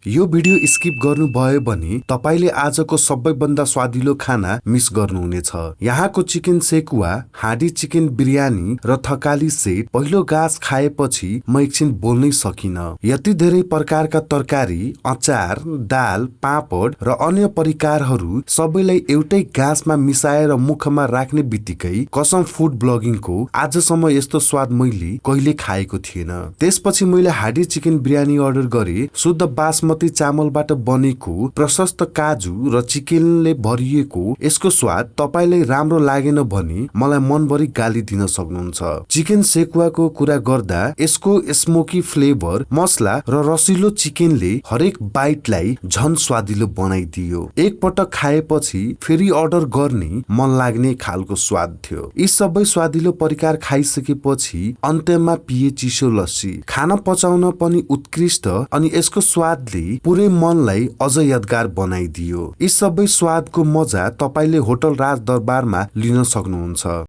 यो video skip गर्नुभयो भने तपाईले आजको सबैभन्दा स्वादिलो खाना मिस गर्नुहुनेछ। यहाँको चिकन सेकुवा, हाँडी चिकन बिरयानी र थकाली सेट पहिलो गाँस खाएपछि म एकछिन बोल्नै सकिन। यति धेरै प्रकारका तरकारी, अचार, दाल, पापड र अन्य परिकारहरू सबैलाई एउटै गाँसमा मिसाएर मुखमा राख्ने बित्तिकै कसम फुड ब्लगिङको आजसम्म यस्तो स्वाद मैले कहिले खाएको थिएन। त्यसपछि मैले हाँडी चिकन बिरयानी अर्डर गरे। शुद्ध बासमती चामलबाट बनेको प्रशस्त काजु र चिकनले भरिएको यसको स्वाद तपाईलाई राम्रो लागेन भने मलाई मनभरि गाली दिन सक्नुहुन्छ। चिकन सेकुवाको कुरा गर्दा यसको स्मोकी फ्लेभर, मसला र रसिलो चिकनले हरेक बाइटलाई झन स्वादिलो बनाइदियो। एक पटक खाएपछि फेरि अर्डर गर्ने मन लाग्ने खालको स्वाद थियो। यी सबै स्वादिलो परिकार खाइसकेपछि अन्त्यमा पिए चिसो लस्सी। खाना पचाउन पनि उत्कृष्ट अनि यसको स्वादले पुरै मनलाई अझ यादगार बनाइदियो। यी सबै स्वादको मजा तपाईले होटल राज दरबारमा लिन सक्नुहुन्छ।